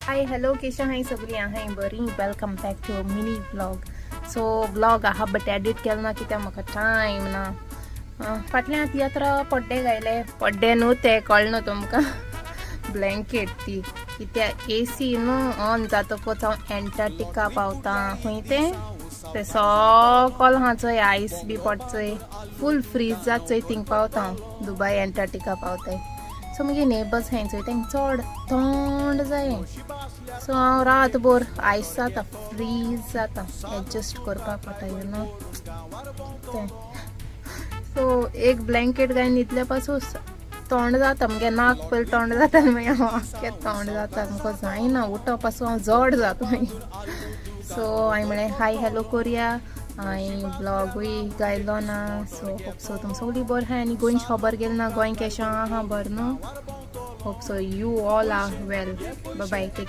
Hi hello केशा हाय सगळीं आहाय बरी. Welcome back to mini vlog. So vlog आहा बट एडिट केलो ना कित्याक म्हाका टायम ना. फाटल्या तियात्रा पड्डे घायले, पड्डे न्हू ते कळ्ळे न्हू तुमकां, ब्लँकेट ती कित्याक ए सी न्हू ऑन जातकच हांव एंटार्क्टिका पावता. खंय तें तें सकल आहा चोय, आयस बी पडचोय, फूल फ्रीज जात चोय, थिंग पावता हांव, दुबाय एंटार्क्टिका पावताय. सो मुगे नेबर्स हांय चोय तेंक चड थंड जाय. सो हांव रातभर आयस जाता, फ्रीज जाता, एडजस्ट करपाक पडटा you know तें. सो एक ब्लँकेट घाय न्हिदल्या पासून तोंड जाता, मुगे नाक पयलीं तोंड जाता आनी मागीर हांव आख्खें तोंड जाता, म्हाका जायना उठप पासून हांव जड जाता मागीर. सो हांवें म्हळें हाय हॅलो कोरया, हांवें ब्लॉगूय गायलो ना. सो होप सो तुम सगळीं बरें आहाय आनी गोंयची खबर गेली ना, गोंय केशें आहा बरें न्हू. Hope so you all are well. Bye bye, take.